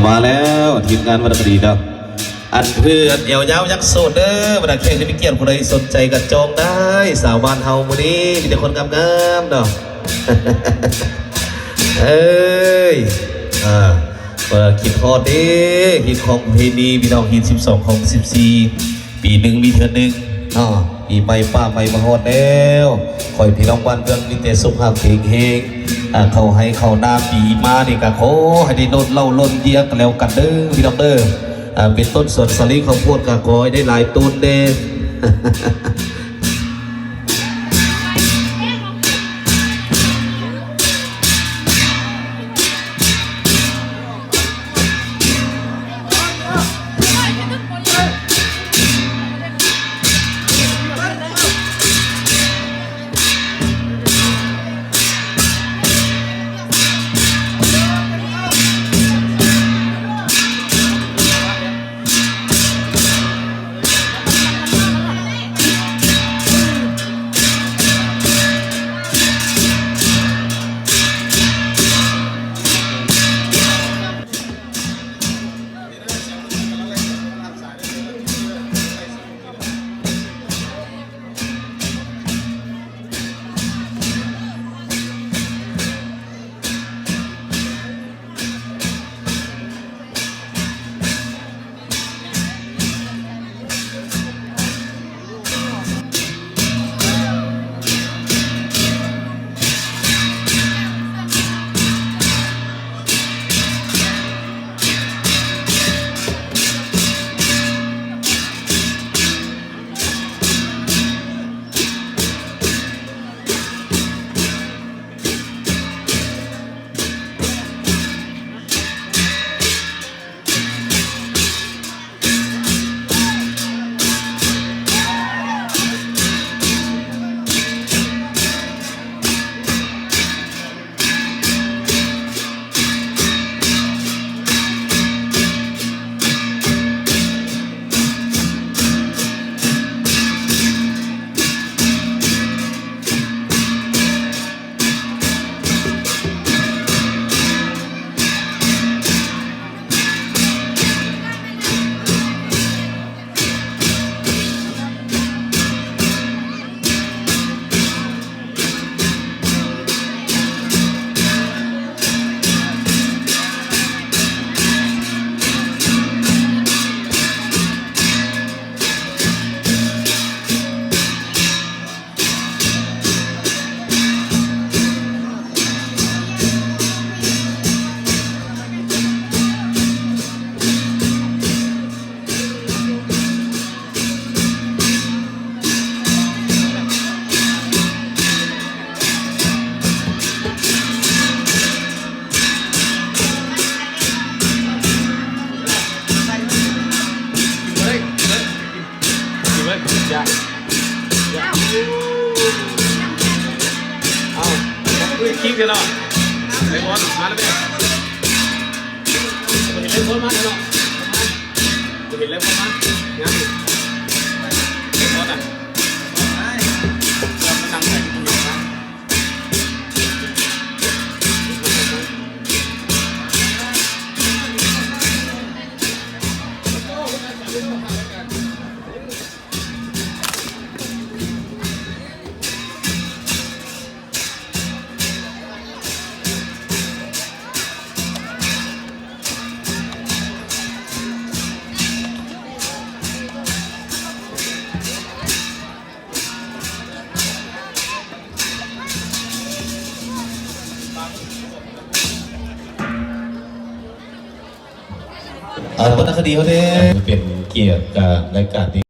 ມາແລ້ວ ທີມງານວັນນະຄະດີເນາະ ອັນເພື່ອນແອວຍາວຍັງໂສດເດີ ບັນດາແຂກທີ່ມີກຽດ ຜູ້ໃດສົນໃຈກໍຈອງໄດ້ ສາວບ້ານເຮົາມື້ນີ້ມີແຕ່ຄົນງາມໆເນາະ ເອີຍ ອ່າ ຄິດຮອດເດ້ ຮີດຄອງປະເພນີ ພີ່ນ້ອງ ຮີດສິບສອງ ຄອງສິບສີ່ ປີໜຶ່ງມີເທື່ອໜຶ່ງເນາະ ປີໃໝ່ ປາໃໝ່ມາຮອດແລ້ວ ຂໍໃຫ້ພີ່ນ້ອງບ້ານເມືອງມີແຕ່ສຸຂະພາບແຂງແຮງ ອ່າ ເຂົ້າໄຮ່ເຂົ້ານາ ປີມານີ້ກໍຂໍໃຫ້ໄດ້ໂລດເຫຼົ້າໂລດເບຍກັນແລ້ວກັນເດີ ພີ່ນ້ອງເດີ ອ່າ ເປັນຕົ້ນສວນສາລີເຂົ້າໂພດກໍຂໍໃຫ້ໄດ້ຫຼາຍໂຕນແດ່. ເອົາ ເອົາ ເອົາ ຄິງເດີເນາະ ໄລບອນ ມາແລ້ວແມ່ ເຫັນໄລບອນມາແລ້ວເນາະ ເຫັນໄລບອນມາ ງາມຢູ່ ໄລບອນນະ ມັນນັ່ງໃສ່ ເອົາ ວັນນະຄະດີເຮົາເດ້ ເປັນກຽດກັບລາຍການທີ່